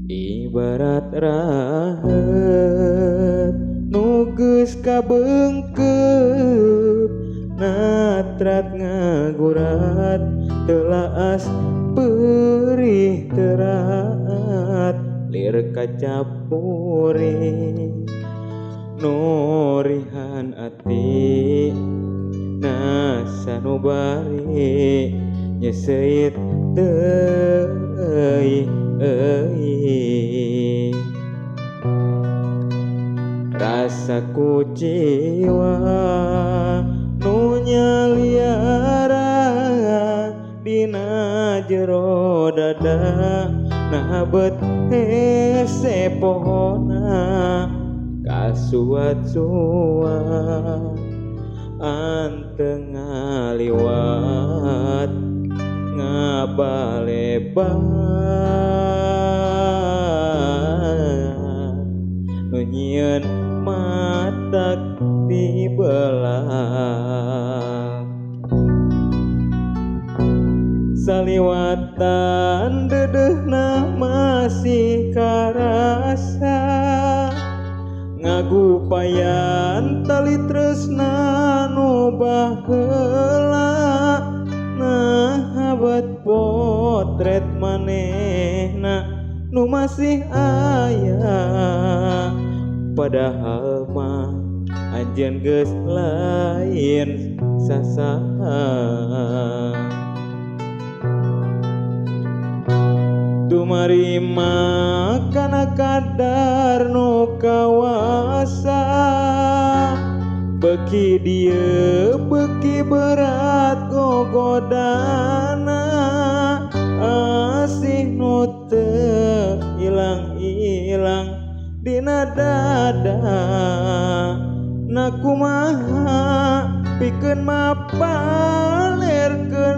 Ibarat rahet nu geus kabeungkeup, natrat ngagurat telaas perih terat lir kacapuri nurihan ati nasanubari nyeuseuit teuing euy. Rasa kuciwa nu nyaliara dina jero dada, nah bet hese pohona kasuat-suat anteng ngaliwat ngabalebat nu nyieun matak dibelah. Saliwatan dedehna masih karasa, ngagupayan tali tresna nu baheula, nah bet potret manehna nu masih aya, padahal mah anjeun geus lain sasaha. Tumarima kana kadar nu kawasa, beuki dieu beuki berat gogodana, asih nu teu ilang-ilang dina dada. Na kumaha pikeun mapalerkeun